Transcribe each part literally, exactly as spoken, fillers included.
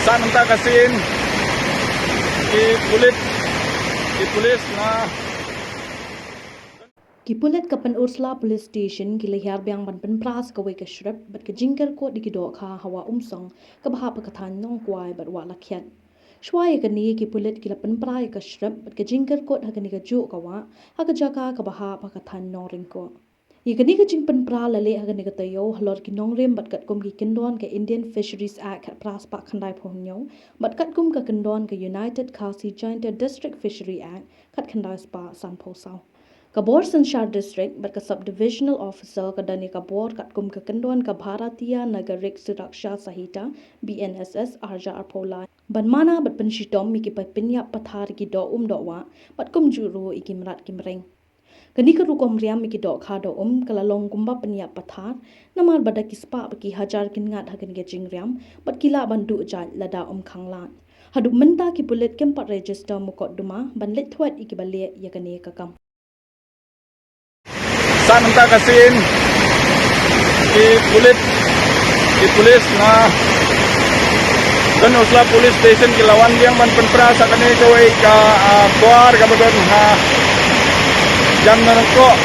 Sa mynta ka sien ki pulit, ki pulis na Ki pulit ka Pynursla Police Station ki la hiar biang ban pynpra sa kawei ka shrip bad ka jingkyrkut ïa ki dohkha ha Wah Umsong kaba hap ha ka thaiñ Nongkwai bad Wah Lakhiat. Shuwa ïa kane ki pulit ki la pynpra ïa ka shrip bad ka jingkyrkut ha kane kajuh ka wah ha ka jaka kaba hap ha ka thaiñ Nongryngkoh. Ïa kane ka jingpynpra la leh ha kane ka taïew halor ki nongrim bad katkum ki kyndon ka Indian Fisheries Act khatphra spah khyndaiphew hynñiew bad katkum ka kyndon ka United Khasi Jaintia District Fishery Act khatkhyndai spah sanphew saw. Ka bor synshar district bad ka sub-divisional officer ka don ïa ka bor katkum ka kyndon ka Bharatiya Nagarik Suraksha Sanhita, B N S S, arja arphew lai, ban mana bad pynshitom ïa ki ba pynïap pathar ïa ki doh um doh wah bad kumjuh ruh ïa ki mrad ki mreng. Kane ka rukom riam ïa ki dohkha doh um ka la long kumba pynïap pathar, namar ba da ki spah ba ki hajar kin ngat ha kane ka jingriam bad ki lah ban duh jait lada um khang lad. Haduh mynta ki pulit kim pat register mukotduma ban leit thwet ïa ki ba leh ïa kane ka kam. Sa mynta ka sien ki pulit, ki pulis na Pynursla Police Station ki la wan biang ban pynpra sa kane kawei ka, ah, kwar kaba don ha jan Nongryngkoh,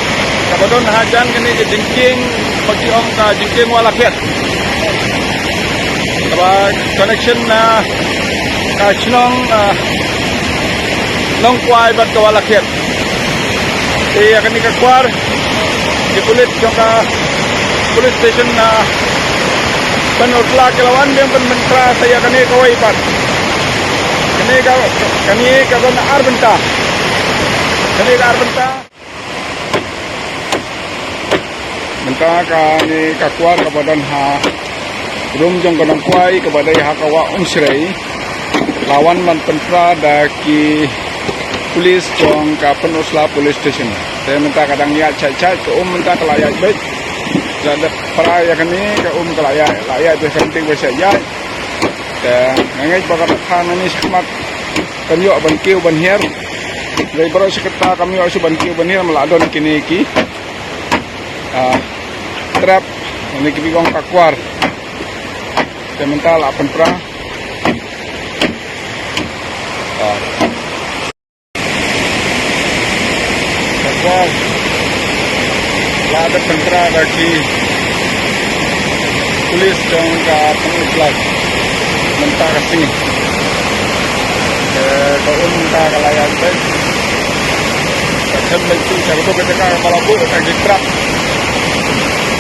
kaba don ha jan kane ka jingkieng ba ki ong ka jingkieng Wah Lakhiat. Kaba connection na ka shnong, ah, Nongkwai bad ka Wah Lakhiat. Te ïa kane ka kwar, ki pulit jong ka police station na Pynursla ki la wan biang ban pynpra sa ïa kane kawei pat. Kane ka, kane ka don ar bynta. Kane ka ar bynta. Mynta kane ka kwar kaba don ha rum jong ka Nongkwai kaba dei ha ka Wah Umshrei, la wan ban pynpra da ki pulis jong ka Pynursla Police Station. Te mynta ka dang ïaid shait shait, ka um mynta ka la ïaid beit. La dep pra ïa kane, ka um ka la ïaid, la ïaid beit, ka ïaid. Te nga ngeit ba ka dang kha nangne shakhmat kan ïoh ban kiew ban hiar. Dei baroh shi katta kam ïoh shuh ban kiew ban hiar, ma la don kine ki, ah, trap, kine ki, ba ong ka kwar. Te mynta la pynpra. Ah. Ka kwar la dep pynpra da ki pulis jong ka Pynursla mynta ka sngi. Te ka um mynta ka la ïaid beit. Ka them beit shuh sha kato ka jaka kaba la buh da ki trap.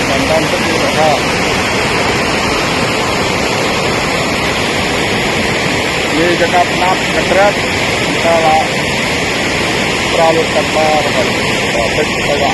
Ngan dang shu ka. Ïa ka jaka pynap ka trap, ka la pra lut katba ka, ka peit ka ba.